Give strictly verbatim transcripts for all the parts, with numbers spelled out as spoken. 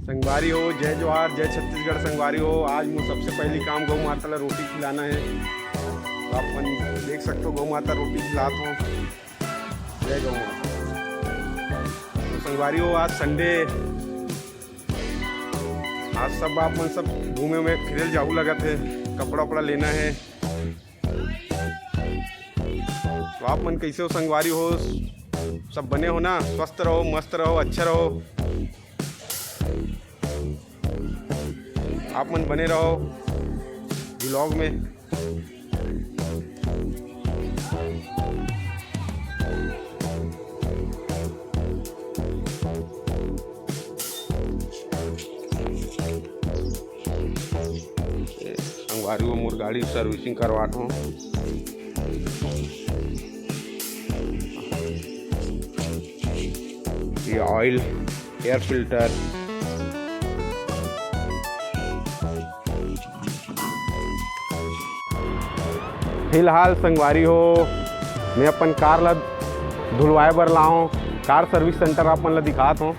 संगवारी हो, जय जोहार, जय छत्तीसगढ़। संगवारी हो, आज मोर सबसे पहली काम गौ माता ला रोटी खिलाना है। तो आप मन देख सकते हो, गौ माता रोटी खिलात हो। जय गौ माता। तो संगवारी हो, आज संडे, आज सब आप मन सब घूमे में फिरे ल जाहू लगत है, कपड़ा उपड़ा लेना है। तो आप मन कैसे हो संगवारी हो? सब बने हो ना? स्वस्थ रहो, मस्त रहो, अच्छा रहो। आप मन बने रहो vlog में। संगवारी हो, मोर गाड़ी servicing करवात हो। ये oil, air filter, फिलहाल संगवारी हो, मैं अपन कार ला धुलवाए बर लाऊं। कार service center आप मन ला दिखात हूँ।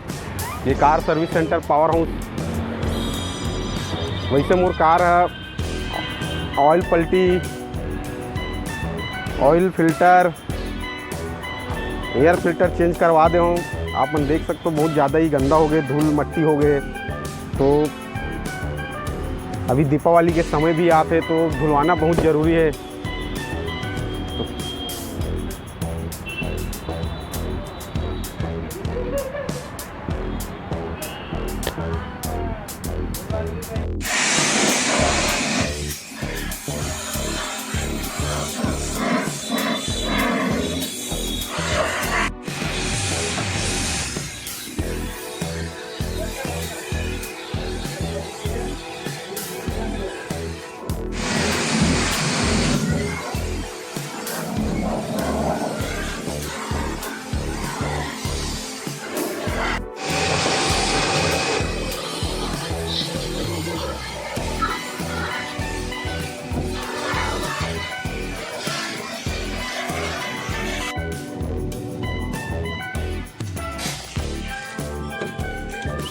ये car service center power house। वैसे मोर कार है, oil पलटी, oil filter, air filter change करवा दे हूँ। आप मन देख सकते हो, बहुत ज़्यादा ही गंदा हो गए, धूल मट्टी हो गए। तो अभी दीपावली के समय भी आते, तो धुलवाना बहुत ज़रूरी है।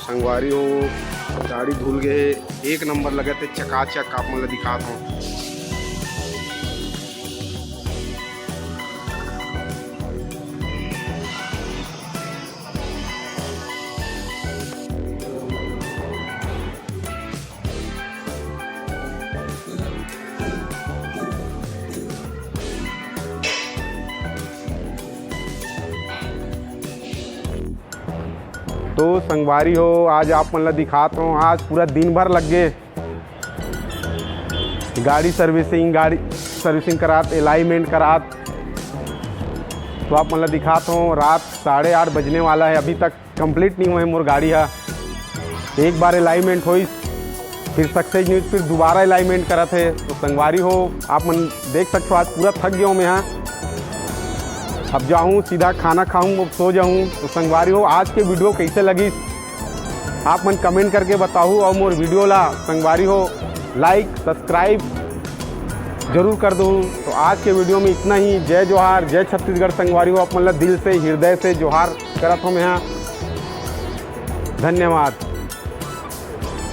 संगवारी हो, गाड़ी धुल गए हे, एक नंबर लगत हे, चकाचक। आप मन ला दिखात हूँ। तो संगवारी हो, आज आप मन ला दिखात हूँ, आज पूरा दिन भर लग गए गाड़ी servicing, गाड़ी servicing करात, alignment करात। तो आप मन ला दिखात हूँ, रात साढ़े आठ बजने वाला है, अभी तक complete नहीं हुए मोर गाड़ी हा। एक बार alignment होइस, फिर success नहीं होइस, फिर दोबारा alignment करत हे। तो संगवारी हो, आप मन देख सकते हो, आज पूरा थक गया हूँ मैं यहाँ। अब जाऊँ सीधा खाना खाऊँ, अब सो जाऊँ। तो संगवारी हो, आज के video कैसे लगी, आप मन comment करके बताहू, और मोर video ला संगवारी हो like subscribe जरूर कर दो। तो आज के video में इतना ही। जय जोहार, जय छत्तीसगढ़। संगवारी हो, आप मन ला दिल से, हृदय से जोहार करत हूँ मैं यहाँ। धन्यवाद।